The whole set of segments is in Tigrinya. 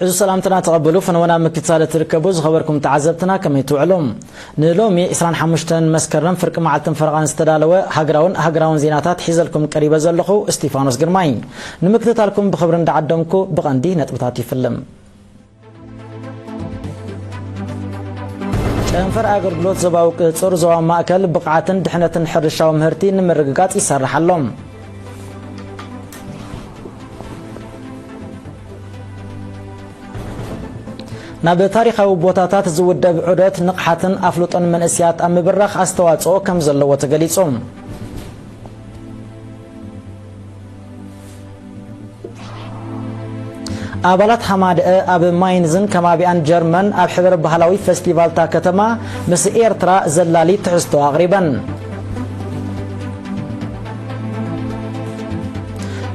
እዚ ሰላምትና ተቐበሉ። ፈነወና ምክትታል ትርከቡ ዝኸበርኩም ተዓዘብትና ከመይ ትውዕሉ? ንሎሚ ዕስራን ሓሙሽተን መስከረም ፍርቂ መዓልትን ፈረቓን ዝተዳለወ ሃገራውን ሃገራውን ዜናታት ሒዘልኩም ቀሪበ ዘለኹ እስቲፋኖስ ግርማይ። ንምክትታልኩም ብኽብሪ እንዳዓደምኩ ብቐንዲ ነጥብታት ይፍልም። ጨንፈር ኣገልግሎት ዞባዊ ቅጽር ዞባ ማእከል ብቕዓትን ድሕነትን ሕርሻዊ ምህርቲ ንምርግጋጽ ይሰርሕ ኣሎ። ናብ ታሪኻዊ ቦታታት ዝውደብ ዑደት ንቕሓትን ኣፍልጦን መንእስያት ኣብ ምብራኽ ኣስተዋጽኦ ከም ዘለዎ ተገሊጹ። ኣባላት ሃማደአ ኣብ ማይንዝን ከባቢኣን ጀርመን ኣብ ሕብረ ባህላዊ ፈስቲቫልታ ከተማ ምስ ኤርትራ ዘላሊ ትሕዝቶ ኣቕሪበን።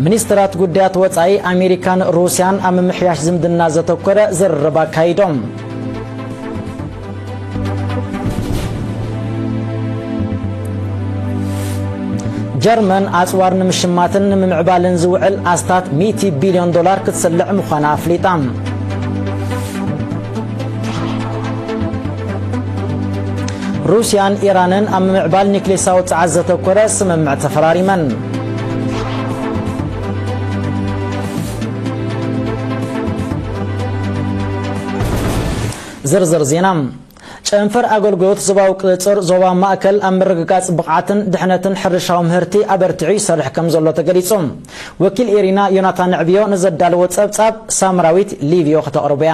ሚኒስትራት ጉዳያት ወጻኢ ኣሜሪካን ሩስያን ኣብ ምምሕያሽ ዝምድና ዘተኮረ ዝርርብ ኣካይዶም። ጀርመን ኣጽዋር ንምሽማትን ንምምዕባልን ዝውዕል ኣስታት ሚእቲ ቢልዮን ዶላር ክትስልዕ ምዃና ኣፍሊጣ። ሩስያን ኢራንን ኣብ ምምዕባል ኒክሌሳዊ ጸዓት ዘተኮረ ስምምዕ ተፈራሪመን። ዝርዝር ዜና። ጨንፈር ኣገልግሎት ዞባዊ ቅጽር ዞባ ማእከል ኣብ ምርግጋጽ ብቕዓትን ድሕነትን ሕርሻዊ ምህርቲ ኣበርቲዑ ይሰርሕ ከም ዘሎ ተገሊጹ። ወኪል ኤሪና ዮናታን ዕብዮ ንዘዳለዎ ጸብጻብ ሳምራዊት ሊቪዮ ከተቕርቦ እያ።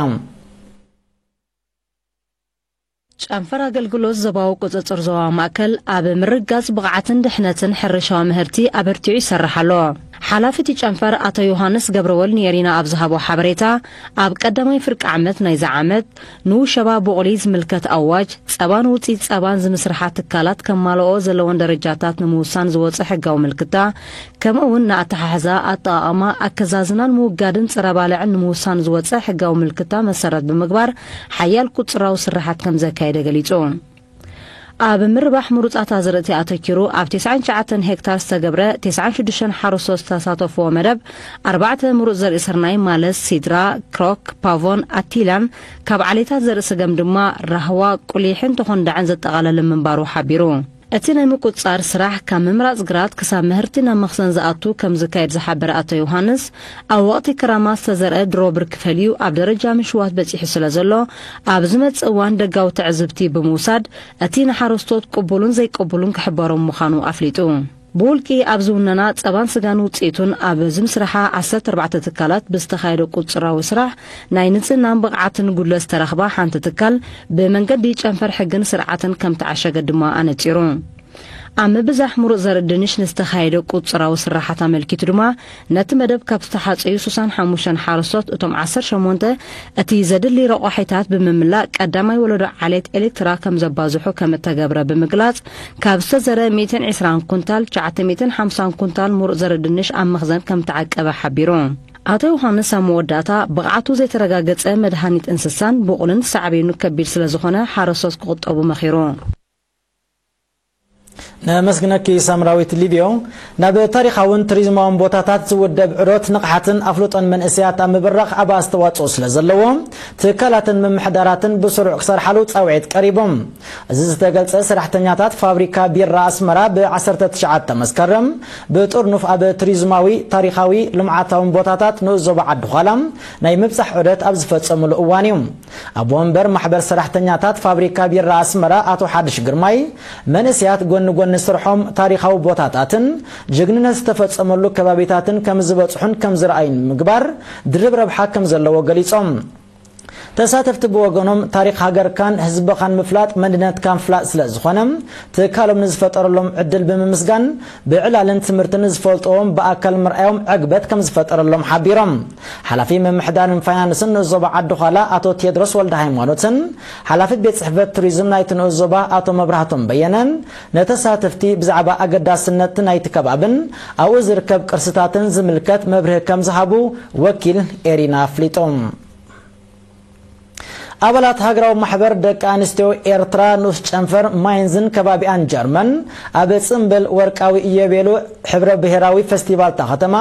ጨንፈር ኣገልግሎት ዞባዊ ቁጽጽር ዞባ ማእከል ኣብ ምርጋጽ ብቕዓትን ድሕነትን ሕርሻዊ ምህርቲ ኣበርቲዑ ይሰርሕ ኣሎ። ሓላፊ እቲ ጨንፈር ኣቶ ዮሃንስ ገብረወልድ ንኤሪና ኣብ ዝሃቦ ሓበሬታ፣ ኣብ ቀዳማይ ፍርቂ ዓመት ናይዚ ዓመት ንውሸባ ቡቕሊ ዝምልከት ኣዋጅ፣ ጸባን ውጽኢት ጸባን ዝምስርሓ ትካላት ከማልኦ ዘለወን ደረጃታት ንምውሳን ዝወጸ ሕጋዊ ምልክታ፣ ከምኡ እውን ንኣተሓሕዛ፣ ኣጠቓቕማ፣ ኣከዛዝናን ምውጋድን ጸረ ባልዕን ንምውሳን ዝወጸ ሕጋዊ ምልክታ መሰረት ብምግባር ሓያል ቁጽራዊ ስራሓት ከም ዘካየደ ገሊጹ። ኣብ ምርባሕ ምሩጻት ኣዝርእቲ ኣተኪሩ ኣብ ተስዓን ትሽዓተን ሄክታር ዝተገብረ ተስዓን ሽዱሽተን ሓረስቶት ዝተሳተፍዎ መደብ ኣርባዕተ ምሩጽ ዘርኢ ስርናይ ማለት ሲድራ፣ ክሮክ፣ ፓቮን፣ ኣቲላን ካብ ዓሌታት ዘርኢ ስገም ድማ ራህዋ፣ ቁሊሕን ተኾንዳዕን ዘጠቓለለ ምንባሩ ሓቢሩ። እቲ ናይ ምቁጽጻር ስራሕ ካብ ምምራጽ ግራት ክሳብ ምህርቲ ናብ መኽዘን ዝኣቱ ከም ዝካየድ ዝሓበረ ኣቶ ዮሃንስ፣ ኣብ ወቕቲ ክራማት ዝተዘርአ ድሮ ብርኪ ፈልዩ ኣብ ደረጃ ምሽዋት በጺሑ ስለ ዘሎ፣ ኣብ ዝመጽእ እዋን ደጋዊ ትዕዝብቲ ብምውሳድ እቲ ንሓረስቶት ቅቡልን ዘይቅቡልን ክሕበሮም ምዃኑ ኣፍሊጡ። ብውልቂ ኣብ ዝውነና ጸባን ስጋን ውጽኢቱን ኣብ ዝምስርሓ ዓሰርተ ኣርባዕተ ትካላት ብዝተኻየደ ቁጽራዊ ስራሕ ናይ ንጽህናን ብቕዓትን ጉድለት ዝተረኽባ ሓንቲ ትካል ብመንገዲ ጨንፈር ሕግን ስርዓትን ከም ተዓሸገት ድማ ኣነጺሩ። ኣብ ምብዛሕ ምሩጽ ዘርኢ ድንሽ ንዝተኻየደ ቁጽራዊ ስራሓት ኣመልኪቱ ድማ፣ ነቲ መደብ ካብ ዝተሓጸዩ ስሳን ሓሙሽተን ሓረስቶት እቶም ዓሰርተ ሸሞንተ እቲ ዘድሊ ረቋሒታት ብምምላእ ቀዳማይ ወለዶ ዓሌት ኤሌክትራ ከም ዘባዝሑ ከም እተገብረ ብምግላጽ፣ ካብ ዝተዘርአ ሚእትን ዕስራን ኩንታል ትሽዓተ ሚእትን ሓምሳን ኩንታል ምሩጽ ዘርኢ ድንሽ ኣብ መኽዘን ከም ተዓቀበ ሓቢሩ። ኣቶ ዮሃንስ ኣብ መወዳእታ፣ ብቕዓቱ ዘይተረጋገጸ መድሃኒት እንስሳን ብቑልን ሳዕቤኑ ከቢድ ስለ ዝኾነ ሓረስቶት ክቑጠቡ መኺሩ። ነመስግነኪ ሳምራዊት ሊብዮ። ናብ ታሪኻውን ቱሪዝማውን ቦታታት ዝውደብ ዕዶት ንቕሓትን ኣፍልጦን መንእሰያት ኣብ ምብራኽ ዓቢ ኣስተዋጽኦ ስለ ዘለዎ፣ ትካላትን ምምሕዳራትን ብስሩዕ ክሰርሓሉ ጻውዒት ቀሪቡ። እዚ ዝተገልጸ፣ ሰራሕተኛታት ፋብሪካ ቢራ ኣስመራ ብ ዓሰርተ ትሽዓተ መስከረም ብጥርኑፍ ኣብ ቱሪዝማዊ፣ ታሪኻዊ፣ ልምዓታውን ቦታታት ንኡስ ዞባ ዓዲ ዃላ ናይ ምብጻሕ ዑደት ኣብ ዝፈጸምሉ እዋን እዩ። ኣቦ ወንበር ማሕበር ሰራሕተኛታት ፋብሪካ ቢራ ኣስመራ ኣቶ ሓድሽ ግርማይ፣ መንእሰያት ጎኒ ጎኒ ስርሖም ታሪኻዊ ቦታታትን ጅግንነት ዝተፈጸመሉ ከባቢታትን ከም ዝበጽሑን ከም ዝረኣዩን ምግባር ድርብ ረብሓ ከም ዘለዎ ገሊጾም። ተሳተፍቲ ብወገኖም፣ ታሪኽ ሃገርካን ህዝብኻን ምፍላጥ መንነትካ ምፍላጥ ስለ ዝኾነ፣ ትካሎም ንዝፈጠረሎም ዕድል ብምምስጋን፣ ብዕላልን ትምህርትን ዝፈልጥዎም ብኣካል ምርኣዮም ዕግበት ከም ዝፈጠረሎም ሓቢሮም። ሓላፊ ምምሕዳርን ፋይናንስን ንኡስ ዞባ ዓዲ ዃላ ኣቶ ቴድሮስ ወልደ ሃይማኖትን ሓላፊ ቤት ጽሕፈት ቱሪዝም ናይቲ ንኡስ ዞባ ኣቶ መብራህቶም በየነን፣ ነተሳተፍቲ ብዛዕባ ኣገዳስነት ናይቲ ከባብን ኣብኡ ዝርከብ ቅርስታትን ዝምልከት መብርሂ ከም ዝሃቡ ወኪል ኤሪና ኣፍሊጦም። ኣባላት ሃገራዊ ማሕበር ደቂ ኣንስትዮ ኤርትራ ንኡስ ጨንፈር ማይንዝን ከባቢኣን ጀርመን ኣብ ጽምብል ወርቃዊ ኢዮቤሉ ሕብረ ብሔራዊ ፈስቲቫል እታ ከተማ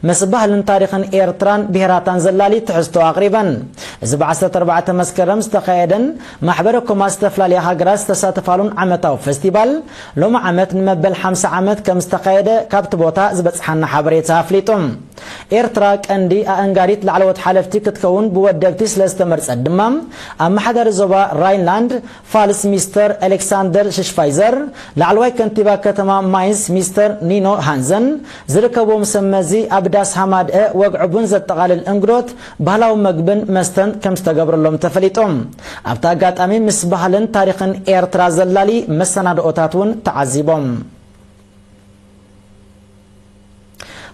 ምስ ባህልን ታሪኽን ኤርትራን ብሔራታን ዘላሊ ትሕዝቶ ኣቕሪበን። እዚ ብ ዓሰርተ ኣርባዕተ መስከረም ዝተኻየደን ማሕበረ ኮማስ ዝተፈላለያ ሃገራት ዝተሳተፋሉን ዓመታዊ ፈስቲቫል ሎሚ ዓመት ንመበል ሓምሳ ዓመት ከም ዝተኻየደ ካብቲ ቦታ ዝበጽሓና ሓበሬታ ኣፍሊጡ። ኤርትራ ቀንዲ ኣእንጋዲት ላዕለዎት ሓለፍቲ ክትከውን ብወደብቲ ስለ ዝተመርጸት ድማ፣ ኣመሓዳሪ ዞባ ራይንላንድ ፋልስ ሚስተር ኣሌክሳንደር ሽሽፋይዘር፣ ላዕለዋይ ከንቲባ ከተማ ማይንስ ሚስተር ኒኖ ሃንዘን ዝርከብዎም ሰብ መዚ ኣብ ዳስ ሃማድአ ወግዒ ቡን ዘጠቓልል እንግዶት፣ ባህላዊ መግብን መስተን ከም ዝተገብረሎም ተፈሊጡ። ኣብቲ ኣጋጣሚ ምስ ባህልን ታሪኽን ኤርትራ ዘላሊ መሰናድኦታት እውን ተዓዚቦም።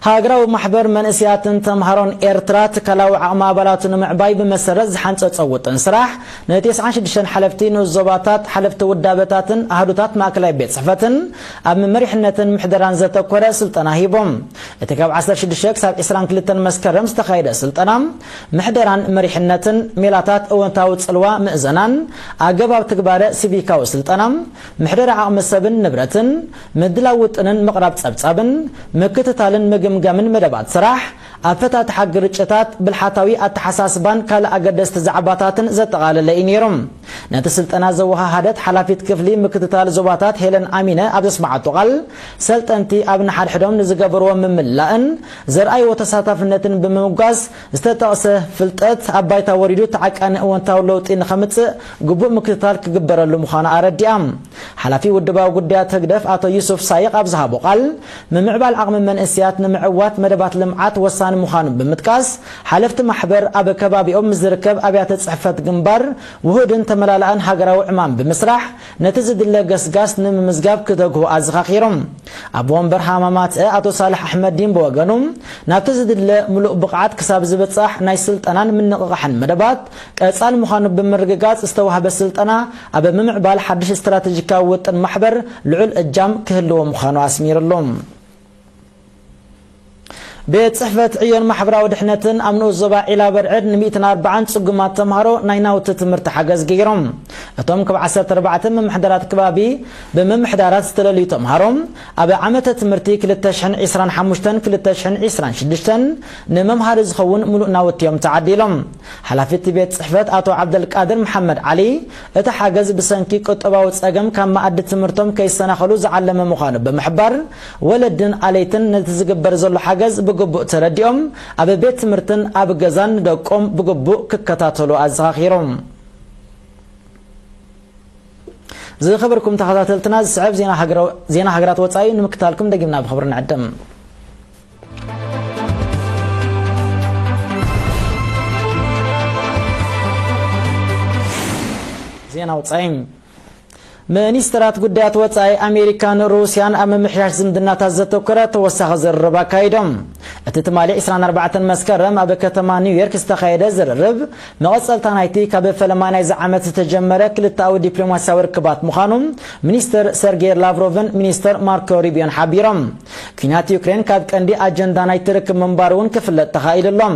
ሃገራዊ ማሕበር መንእሰያትን ተምሃሮን ኤርትራ ትካላዊ ዓቕሚ ኣባላቱ ንምዕባይ ብመሰረት ዝሓንጸጾ ውጥን ስራሕ ንተስዓን ሽዱሽተን ሓለፍቲ ንኡስ ዞባታት፣ ሓለፍቲ ውዳበታትን ኣሃዱታት ማእከላይ ቤት ጽሕፈትን ኣብ መሪሕነትን ምሕደራን ዘተኮረ ስልጠና ሂቦም። እቲ ካብ ዓሰርተ ሽዱሽተ ክሳብ ዕስራን ክልተን መስከረም ዝተኻየደ ስልጠና ምሕደራን መሪሕነትን፣ ሜላታት እወንታዊ ጽልዋ ምእዘናን፣ ኣገባብ ትግባረ ሲቪካዊ ስልጠና፣ ምሕደራ ዓቕሚ ሰብን ንብረትን፣ ምድላው ውጥንን ምቕራብ ጸብጻብን፣ ምክትታልን ምግምጋምን መደባት ስራሕ፣ ኣፈታትሓ ግርጭታት፣ ብልሓታዊ ኣተሓሳስባን ካልእ ኣገደስቲ ዛዕባታትን ዘጠቓለለ እዩ ነይሩ። ነቲ ስልጠና ዘወሃሃደት ሓላፊት ክፍሊ ምክትታል ዞባታት ሄለን ኣሚነ ኣብ ዘስመዓቶ ቃል፣ ሰልጠንቲ ኣብ ንሓድሕዶም ንዝገበርዎ ምምላእን ዘርኣይዎ ተሳታፍነትን ብምምጓስ፣ ዝተጠቕሰ ፍልጠት ኣብ ባይታ ወሪዱ ተዓቃኒ እወንታዊ ለውጢ ንኸምጽእ ግቡእ ምክትታል ክግበረሉ ምዃኑ ኣረዲኣ። ሓላፊ ውድባዊ ጉዳያት ህግደፍ ኣቶ ዩሱፍ ሳይቕ ኣብ ዝሃቦ ቃል፣ ምምዕባል ዓቕሚ መንእሰያት ንምዕዋት መደባት ልምዓት ወሳኒ ምዃኑ ብምጥቃስ፣ ሓለፍቲ ማሕበር ኣብ ከባቢኦም ምስ ዝርከብ ኣብያተ ጽሕፈት ግንባር ውሁድን ተመላላእን ሃገራዊ ዕማም ብምስራሕ፣ ነቲ ዝድለ ገስጋስ ንምምዝጋብ ክተግሁ ኣዘኻኺሮም። ኣቦ ወንበር ሃማማትአ ኣቶ ሳልሕ ኣሕመዲን ብወገኑ፣ ናብቲ ዝድለ ምሉእ ብቕዓት ክሳብ ዝበጻሕ ናይ ስልጠናን ምንቕቓሕን መደባት ቀጻሊ ምዃኑ ብምርግጋጽ፣ ዝተዋህበ ስልጠና ኣብ ምምዕባል ሓድሽ ስትራተጂካዊ ውጥን ማሕበር ልዑል እጃም ክህልዎ ምዃኑ ኣስሚርሉ። ቤት ጽሕፈት ዕዮን ማሕበራዊ ድሕነትን ኣብ ንኡስ ዞባ ዒላ በርዕድ ን ሚእትን ኣርባዓን ጽጉማት ተምሃሮ ናይ ናውቲ ትምህርቲ ሓገዝ ገይሮም። እቶም ካብ ዓሰርተ ኣርባዕተ ምምሕዳራት ከባቢ ብምምሕዳራት ዝተለልዩ ተምሃሮ፣ ኣብ ዓመተ ትምህርቲ ክልተ ሽሕን ዕስራን ሓሙሽተን ክልተ ሽሕን ዕስራን ሽዱሽተን ንመምሃሪ ዝኸውን ምሉእ ናውቲ እዮም ተዓዲሎም። ሓላፊ እቲ ቤት ጽሕፈት ኣቶ ዓብደልቃድር መሓመድ ዓሊ፣ እቲ ሓገዝ ብሰንኪ ቁጠባዊ ጸገም ካብ መኣዲ ትምህርቶም ከይሰናኸሉ ዝዓለመ ምዃኑ ብምሕባር፣ ወለድን ኣለይትን ነቲ ዝግበር ዘሎ ሓገዝ ብግቡእ ተረዲኦም፣ ኣብ ቤት ትምህርትን ኣብ ገዛን ንደቆም ብግቡእ ክከታተሉ ኣዘኻኺሮም። ዝኸበርኩም ተኸታተልትና፣ ዝስዕብ ዜና ሃገራዊ-፣ ዜና ሃገራት ወጻኢ ንምክታልኩም ደጊምና ብኽብሪ ንዕድም። ዜና ወጻኢ። ሚኒስትራት ጉዳያት ወጻኢ ኣሜሪካን ሩስያን ኣብ ምምሕያሽ ዝምድናታት ዘተኮረ ተወሳኺ ዝርርብ ኣካይዶም። እቲ ትማሊ ዕስራን ኣርባዕተን መስከረም ኣብ ከተማ ኒውዮርክ ዝተኻየደ ዝርርብ፣ መቐጸልታ ናይቲ ካብ ፈለማ ናይዚ ዓመት ዝተጀመረ ክልተኣዊ ዲፕሎማስያዊ ርክባት ምዃኑ ሚኒስተር ሰርጌይ ላቭሮቭን ሚኒስተር ማርኮ ሩቢዮን ሓቢሮም። ኲናት ዩክሬን ካብ ቀንዲ ኣጀንዳ ናይቲ ርክብ ምንባሩ እውን ክፍለጥ ተኻኢሉ ኣሎ።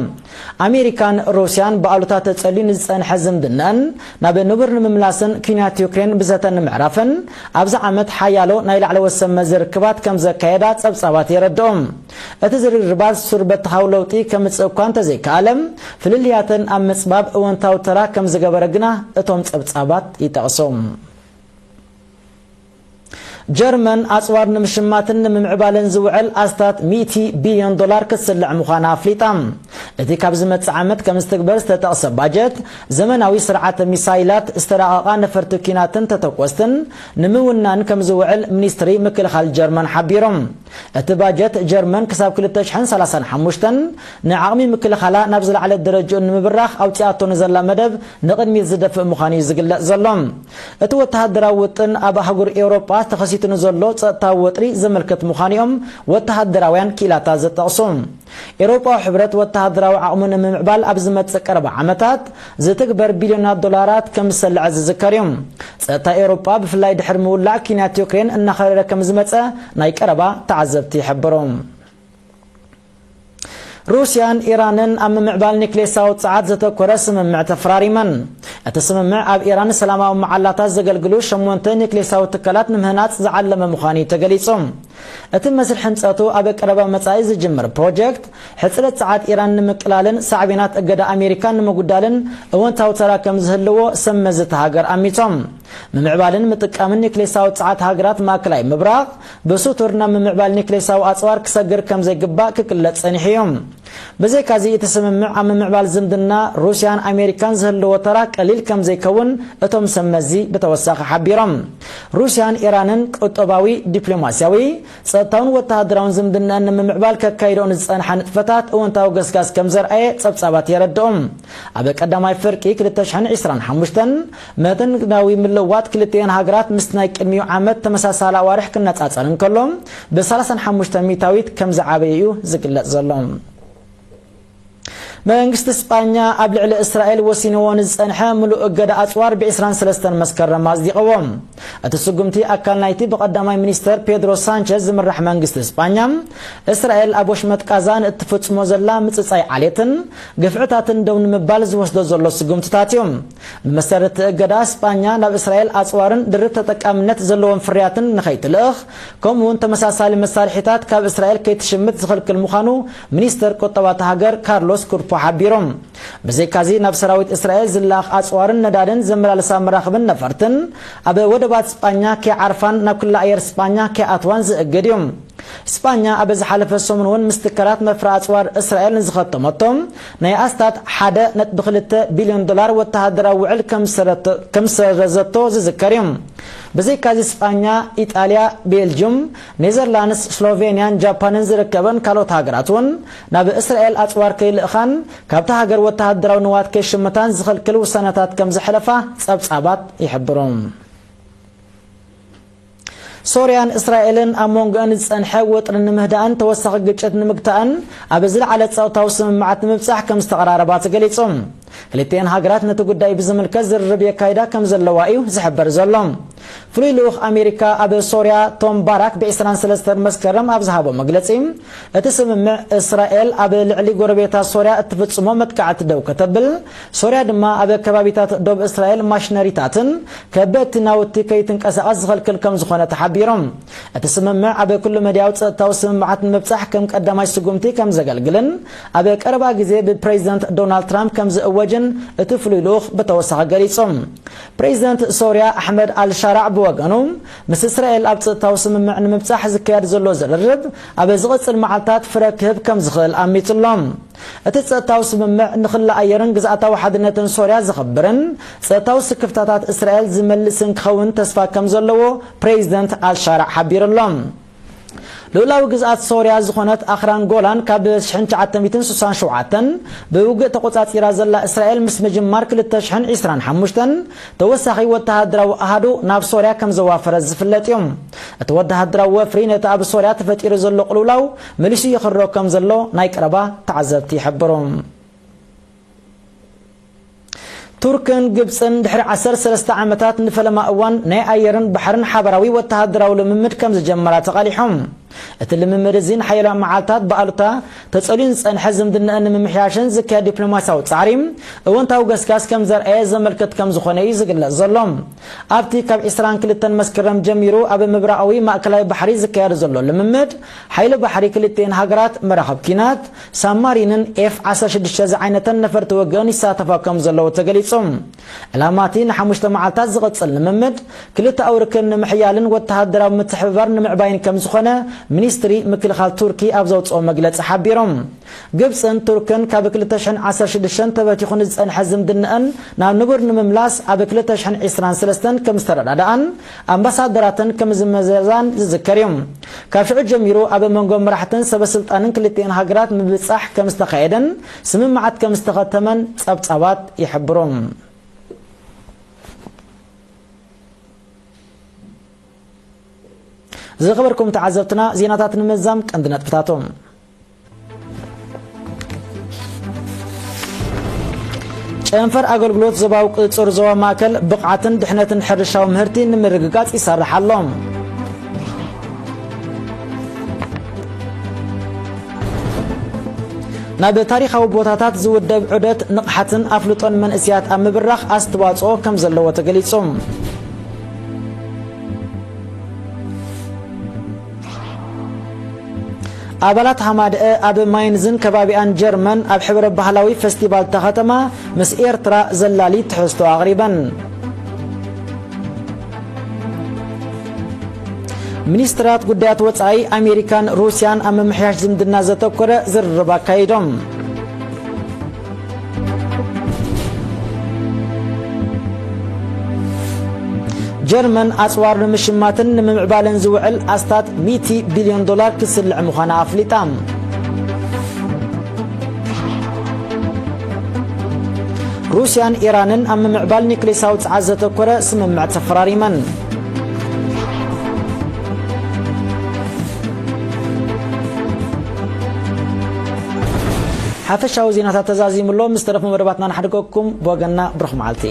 ኣሜሪካን ሩስያን ብኣሉታ ተጸልዩ ንዝጸንሐ ዝምድናን ናብ ንቡር ንምምላስን ኲናት ዩክሬን ብዘተ ንምዕራፍን ኣብዚ ዓመት ሓያሎ ናይ ላዕለዎት ሰብ መዚ ርክባት ከም ዘካየዳ ጸብጻባት የረድኦም። እቲ ዝርርባት ሱር በተኻዊ ለውጢ ከምጽእ እኳ እንተዘይከኣለ፣ ፍልልያተን ኣብ ምጽባብ እወንታዊ ተራ ከም ዝገበረ ግና እቶም ጸብጻባት ይጠቕሱ። ጀርመን ኣጽዋር ንምሽማትን ንምምዕባልን ዝውዕል ኣስታት ሚእቲ ቢልዮን ዶላር ክትስልዕ ምዃና ኣፍሊጣ። እቲ ካብ ዝመጽእ ዓመት ከም ዝትግበር ዝተጠቕሰ ባጀት፣ ዘመናዊ ስርዓተ ሚሳይላት፣ ዝተራቐቓ ነፈርቲ ኲናትን ተተኮስትን ንምውናን ከም ዝውዕል ሚኒስትሪ ምክልኻል ጀርመን ሓቢሮም። እቲ ባጀት ጀርመን ክሳብ ክልተ ሽሕን ሰላሳን ሓሙሽተን ንዓቕሚ ምክልኻላ ናብ ዝለዓለ ደረጃኡ ንምብራኽ ኣውጺኣቶ ንዘላ መደብ ንቕድሚት ዝደፍእ ምዃኑ እዩ ዝግለጽ ዘሎ። እቲ ወተሃደራዊ ውጥን ኣብ ኣህጉር ኤውሮጳ ተኸሲቱ ንዘሎ ጸጥታዊ ወጥሪ ዘመልክት ምዃኑ እዮም ወተሃደራውያን ክኢላታት ዘጠቕሱ። ኤውሮጳዊ ሕብረት ወተሃደራዊ ዓቕሙ ንምምዕባል ኣብ ዝመጽእ ቀረባ ዓመታት ዝትግበር ቢልዮናት ዶላራት ከም ዝሰልዐ ዝዝከር እዩ። ጸጥታ ኤውሮጳ ብፍላይ ድሕሪ ምውላዕ ኲናት ዩክሬን እናኸረረ ከም ዝመጸ ናይ ቀረባ ተዓዘብቲ ይሕብሩ። ሩስያን ኢራንን ኣብ ምምዕባል ኒክሌሳዊ ጸዓት ዘተኮረ ስምምዕ ተፈራሪመን። እቲ ስምምዕ ኣብ ኢራን ሰላማዊ መዓላታት ዘገልግሉ ሸሞንተ ኒክሌሳዊ ትካላት ንምህናጽ ዝዓለመ ምዃኑ እዩ ተገሊጹ። እቲ መስርሕ ህንጸቱ ኣብ ቀረባ መጻኢ ዝጅምር ፕሮጀክት፣ ሕጽረት ጸዓት ኢራን ንምቅላልን ሳዕቤናት እገዳ ኣሜሪካ ንምጉዳልን እወንታዊ ተራ ከም ዝህልዎ ሰብ መዚ እታ ሃገር ኣሚቶም። ምምዕባልን ምጥቃምን ኒክሌሳዊ ጸዓት ሃገራት ማእከላይ ምብራቕ ብስቱር ናብ ምምዕባል ኒክሌሳዊ ኣጽዋር ክሰግር ከም ዘይግባእ ክግለጽ ጸኒሑ እዩ። ብዘይካዚ እቲ ስምምዕ ኣብ ምምዕባል ዝምድና ሩስያን ኣሜሪካን ዝህልዎ ተራ ቀሊል ከም ዘይከውን እቶም ሰብ መዚ ብተወሳኺ ሓቢሮም። ሩስያን ኢራንን ቁጠባዊ፣ ዲፕሎማስያዊ፣ ጸጥታውን ወተሃደራውን ዝምድናን ንምምዕባል ከካይድኦ ንዝጸንሓ ንጥፈታት እወንታዊ ገስጋስ ከም ዘርኣየ ጸብጻባት የረድኦም። ኣብ ቀዳማይ ፍርቂ ክልተ ሽሕን ዕስራን ሓሙሽተን መጠን ንግዳዊ ምልውዋጥ ክልቲኤን ሃገራት ምስ ናይ ቅድሚኡ ዓመት ተመሳሳሊ ኣዋርሕ ክነጻጸር እንከሎ ብ ሰላሳን ሓሙሽተ ሚእታዊት ከም ዝዓበየ እዩ ዝግለጽ ዘሎ። መንግስቲ ስጳኛ ኣብ ልዕሊ እስራኤል ወሲንዎ ንዝጸንሐ ምሉእ እገዳ ኣጽዋር ብ ዕስራን ሰለስተን መስከረም ኣጽዲቕዎ። እቲ ስጉምቲ ኣካል ናይቲ ብቐዳማይ ሚኒስተር ፔድሮ ሳንቸዝ ዝምራሕ መንግስቲ ስጳኛ፣ እስራኤል ኣብ ወሽመጥ ቃዛ ንእትፍጽሞ ዘላ ምጽጻይ ዓሌትን ግፍዕታትን ደው ንምባል ዝወስዶ ዘሎ ስጉምትታት እዩ። ብመሰረት እቲ እገዳ፣ ስጳኛ ናብ እስራኤል ኣጽዋርን ድርብ ተጠቃምነት ዘለዎም ፍርያትን ንኸይትልእኽ፣ ከምኡውን ተመሳሳሊ መሳርሒታት ካብ እስራኤል ከይትሽምት ዝኽልክል ምዃኑ ሚኒስተር ቁጠባ እታ ሃገር ካርሎስ ኩርፖ ሓቢሩ። ብዘይካዚ፣ ናብ ሰራዊት እስራኤል ዝለኣኽ ኣጽዋርን ነዳድን ዘመላልሳ መራኽብን ነፈርትን ኣብ ወደባት ስጳኛ ከይዓርፋን ናብ ክሊ ኣየር ስጳኛ ከይኣትዋን ዝእግድ እዩ። ስጳኛ ኣብ ዝሓለፈ ሰሙን እውን ምስ ትካላት መፍረ ኣጽዋር እስራኤል ንዝኸተመቶ ናይ ኣስታት ሓደ ነጥቢ ክልተ ቢልዮን ዶላር ወተሃደራዊ ውዕል ከም ሰረቶ-፣ ከም ሰረዘቶ ዝዝከር እዩ። ብዘይካዚ ስጳኛ፣ ኢጣልያ፣ ቤልጅዩም፣ ኔዘርላንድስ፣ ስሎቬንያን ጃፓንን ዝርከበን ካልኦት ሃገራት እውን ናብ እስራኤል ኣጽዋር ከይልእኻን ካብታ ሃገር ወተሃደራዊ ንዋት ከይሽምታን ዝኽልክል ውሳነታት ከም ዘሕለፋ ጸብጻባት ይሕብሩ። ሶርያን እስራኤልን ኣብ መንጎአን ዝጸንሐ ወጥሪ ንምህዳእን ተወሳኺ ግጭት ንምግታእን ኣብ ዝለዓለ ጸጥታዊ ስምምዓት ንምብጻሕ ከም ዝተቐራረባ ተገሊጹ። ክልቲኤን ሃገራት ነቲ ጉዳይ ብዝምልከት ዝርርብ የካይዳ ከም ዘለዋ እዩ ዝሕበር ዘሎ። ፍሉይ ልኡኽ ኣሜሪካ ኣብ ሶርያ ቶም ባራክ ብ ዕስራን ሰለስተን መስከረም ኣብ ዝሃቦ መግለጺ፣ እቲ ስምምዕ እስራኤል ኣብ ልዕሊ ጎረቤታ ሶርያ እትፍጽሞ መጥቃዕቲ ደው ከተብል፣ ሶርያ ድማ ኣብ ከባቢታት ዶብ እስራኤል ማሽነሪታትን ከበድቲ ናውቲ ከይትንቀሳቐስ ዝኸልክል ከም ዝኾነ ተሓቢሩ። እቲ ስምምዕ ኣብ ኩሉ መድያዊ ጸጥታዊ ስምምዓት ንምብጻሕ ከም ቀዳማይ ስጉምቲ ከም ዘገልግልን ኣብ ቀረባ ግዜ ብፕሬዚደንት ዶናልድ ትራምፕ ከም ዝእወጅን እቲ ፍሉይ ልኡኽ ብተወሳኺ ገሊጹ። ፕሬዚደንት ሶርያ ኣሕመድ ኣልሻራዕ ብወገኑ፣ ምስ እስራኤል ኣብ ጸጥታዊ ስምምዕ ንምብጻሕ ዝካየድ ዘሎ ዝርርብ ኣብ ዝቕጽል መዓልታት ፍረ ክህብ ከም ዝኽእል ኣሚቱ ኣሎ። እቲ ጸጥታዊ ስምምዕ ንኽሊ ኣየርን ግዝኣታዊ ሓድነትን ሶርያ ዘኽብርን ጸጥታዊ ስክፍታታት እስራኤል ዝመልስን ክኸውን ተስፋ ከም ዘለዎ ፕሬዚደንት ኣልሻራዕ ሓቢሩ ኣሎ። ልኡላዊ ግዝኣት ሶርያ ዝኾነት ኣኽራን ጎላን ካብ ሽሕን ትሽዓተ ሚእትን ስሳን ሸውዓተን ብውግእ ተቖጻጺራ ዘላ እስራኤል ምስ ምጅማር ክልተ ሽሕን ዕስራን ሓሙሽተን ተወሳኺ ወተሃደራዊ ኣሃዱ ናብ ሶርያ ከም ዘዋፈረት ዝፍለጥ እዩ። እቲ ወተሃደራዊ ወፍሪ ነቲ ኣብ ሶርያ ተፈጢሩ ዘሎ ቅልውላው መሊሱ ይኽሮ ከም ዘሎ ናይ ቀረባ ተዓዘብቲ ይሕብሩ። ቱርክን ግብጽን ድሕሪ ዓሰርተ ሰለስተ ዓመታት ንፈለማ እዋን ናይ ኣየርን ባሕርን ሓበራዊ ወተሃደራዊ ልምምድ ከም ዝጀመራ ተቓሊሖም። እቲ ልምምድ እዚ ንሓያሎ መዓልታት ብኣሉታ ተጸልዩ ዝጸንሐ ዝምድናኣን ንምምሕያሽን ዝካየድ ዲፕሎማስያዊ ጻዕሪ እወንታዊ ገስጋስ ከም ዘርኣየ ዘመልክት ከም ዝኾነ እዩ ዝግለጽ ዘሎ። ኣብቲ ካብ ዕስራን ክልተን መስከረም ጀሚሩ ኣብ ምብራቓዊ ማእከላይ ባሕሪ ዝካየድ ዘሎ ልምምድ፣ ሓይሊ ባሕሪ ክልቲኤን ሃገራት መራኽብ ኲናት፣ ሳብማሪንን ኤፍ ዓሰርተ ሽዱሽተ ዝዓይነተን ነፈርቲ ውግእን ይሳተፋ ከም ዘለዉ ተገሊጹ። ዕላማ እቲ ንሓሙሽተ መዓልታት ዝቕጽል ልምምድ፣ ክልተኣዊ ርክብ ንምሕያልን ወተሃደራዊ ምትሕብባር ንምዕባይን ከም ዝኾነ ሚኒስትሪ ምክልኻል ቱርኪ ኣብ ዘውጽኦ መግለጺ ሓቢሮም። ግብጽን ቱርክን ካብ ክልተ ሽሕን ዓሰርተ ሽዱሽተን ተበቲኹ ንዝጸንሐ ዝምድናኣን ናብ ንቡር ንምምላስ ኣብ ክልተ ሽሕን ዕስራን ሰለስተን ከም ዝተረዳድኣን ኣምባሳደራተን ከም ዝመዘዛን ዝዝከር እዩ። ካብ ሽዑ ጀሚሩ ኣብ መንጎ መራሕትን ሰበ ስልጣንን ክልቲኤን ሃገራት ምብጻሕ ከም ዝተኻየደን ስምምዓት ከም ዝተኸተመን ጸብጻባት ይሕብሩ። ዝኸበርኩም ተዓዘብትና፣ ዜናታት ንምዛም ቀንዲ ነጥብታቶም። ጨንፈር ኣገልግሎት ዞባዊ ቁጽጽር ዞባ ማእከል ብቕዓትን ድሕነትን ሕርሻዊ ምህርቲ ንምርግጋጽ ይሰርሕ ኣሎ። ናብ ታሪኻዊ ቦታታት ዝውደብ ዑደት ንቕሓትን ኣፍልጦን መንእስያት ኣብ ምብራኽ ኣስተዋጽኦ ከም ዘለዎ ተገሊጹ። ኣባላት ሃማደአ ኣብ ማይንዝን ከባቢኣን ጀርመን ኣብ ሕብረ ባህላዊ ፈስቲቫል እታ ከተማ ምስ ኤርትራ ዘላሊ ትሕዝቶ ኣቕሪበን። ሚኒስትራት ጉዳያት ወጻኢ ኣሜሪካን ሩስያን ኣብ ምምሕያሽ ዝምድና ዘተኮረ ዝርርብ ኣካይዶም። ጀርመን ኣጽዋር ንምሽማትን ንምምዕባልን ዝውዕል ኣስታት ሚእቲ ቢልዮን ዶላር ክስልዕ ምዃና ኣፍሊጣ። ሩስያን ኢራንን ኣብ ምምዕባል ኒክሌሳዊ ጸዓት ዘተኮረ ስምምዕ ተፈራሪመን። ሓፈሻዊ ዜናታት ተዛዚሙ ኣሎ። ምስ ተረፉ መደባትና ንሓድገኩም። ብወገንና ብሩኽ መዓልቲ።